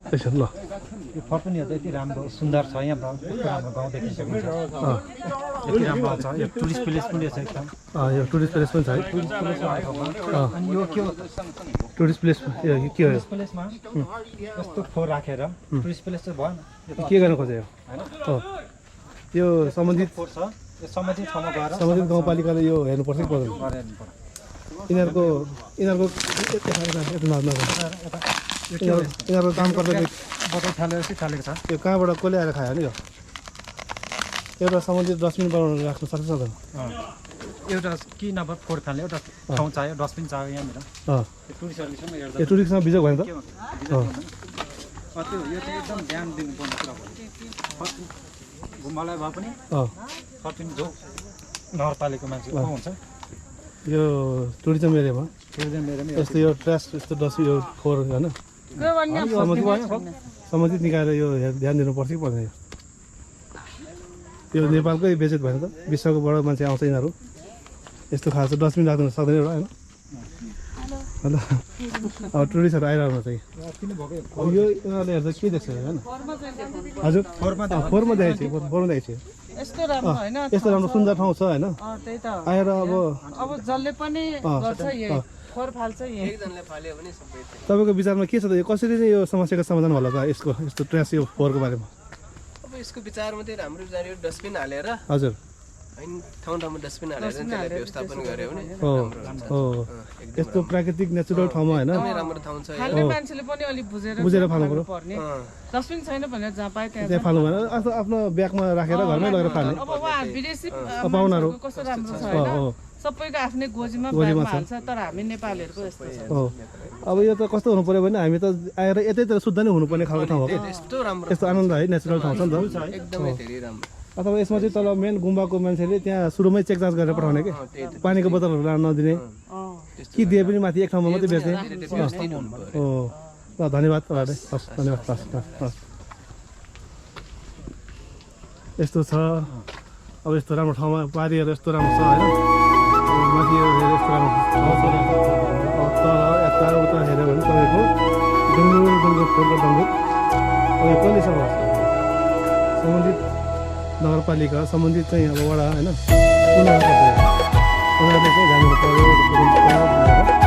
एकछिन ल यो फर्कुनीहरू यति राम्रो सुन्दर छ यहाँ राम्रो गाउँ देखिन सक्नुहुन्छ यति राम्रो छ यो टुरिस्ट प्लेस पनि छ एकदम यो टुरिस्ट प्लेस पनि छ है टुरिस्ट प्लेस अनि यो के हो टुरिस्ट प्लेस के हो टुरिस्ट प्लेसमा यस्तो फोहोर राखेर टुरिस्ट प्लेस चाहिँ भएन के गर्न खोज्यो हैन यो सम्बन्धित फोहोर छ यो सम्बन्धित ठाउँमा गएर सम्बन्धित गाउँपालिकाले यो हेर्नुपर्छ कि पर्दैन यिनीहरूको यिनीहरूको काम गर्दा बटाइ थालेपछि थालेको छ यो कहाँबाट कसले आएर खायो नि यो एउटा सम्बन्धित डस्टबिन बनाउन राख्नु सक्छ सक्दैन एउटा कि नभए फोहोर फाल्ने एउटा ठाउँ चाहियो डस्टबिन चाहियो यहाँनिर टुरिस्टहरूसँग हेर्दा यो टुरिस्टसँग बिजोग भयो नि त त्यो यो चाहिँ एकदम ध्यान दिनुपर्ने कुरा हो घुम्नलाई भए पनि फर्किनु जो नगरपालिका मान्छे को हुन्छ यो टुरिज्म एरियामा टुरिज्म यस्तो यो ट्रास यस्तो डस्ट यो फोहोर होइन सम्बन्धित निकायले यो ध्यान दिनुपर्छ कि पर्दैन यो नेपालकै बेचेत भएन त विश्वको बडो मान्छे आउँछ यिनीहरू यस्तो खास डस्टबिन राख्नु सक्दैन एउटा होइन अन्त अब टुरिस्टहरू आइरहनु चाहिँ अब यो यिनीहरूले हेर्दा के देख्छ होइन हजुर फोहोरमा देखाएको थियो फोहोरमा देखाएको थियो यस्तो राम्रो सुन्दर ठाउँ छ होइन आएर अब जसले पनि गर्छ यही फोहोर फाल्छ यही एकजनाले फाल्यो भने सबै तपाईँको विचारमा के छ त यो कसरी चाहिँ यो समस्याको समाधान होला त यसको यस्तो ट्रास यो फोहोरको बारेमा अब यसको विचारमा चाहिँ राम्रो जाने डस्टबिन हालेर हजुर हैन ठाउँ ठाउँमा डस्टबिन हालेर त्यसलाई व्यवस्थापन गर्यो भने हो हो यस्तो प्राकृतिक नेचुरल ठाउँमा होइन एकदमै राम्रो ठाउँ छ फाल्ने मान्छेले पनि अलि बुझेर फाल्नु पर्ने डस्टबिन छैन भनेर जहाँ पाए त्यहाँ फाल्नु भएन आफ्नो ब्यागमा राखेर घरमै लगेर फाल्ने अब उहाँ विदेशी पाहुनाहरू कस्तो राम्रो छ होइन सबैको आफ्नै गोजीमा ब्यागमा हाल्छ तर हामी नेपालीहरूको यस्तो छ हो अब यो त कस्तो हुनु पर्यो भने हामी त आएर यतैतिर शुद्ध नै हुनुपर्ने खालको ठाउँ हो यस्तो राम्रो यस्तो आनन्द है नेचुरल ठाउँ छ नि त एकदमै धेरै राम्रो अथवा यसमा चाहिँ तल मेन गुम्बाको मान्छेले त्यहाँ सुरुमै चेक जाँच गरेर पठाउने कि पानीको बोतलहरू लान नदिने कि दिए पनि माथि एक ठाउँमा मात्रै बेच्ने हो ल धन्यवाद तपाईँलाई हस् धन्यवाद हस् हस् यस्तो छ अब यस्तो राम्रो ठाउँमा पारीहरू यस्तो राम्रो छ होइन माथि यस्तो राम्रो ठाउँ छ तल यता उता हेऱ्यो भने तपाईँको डुङ्गुर फुलको डुङ्गुर अब यो कहिलेसम्म सम्बन्धित नगरपालिका सम्बन्धित चाहिँ अब वडा होइन उनीहरूले चाहिँ जानु पर्यो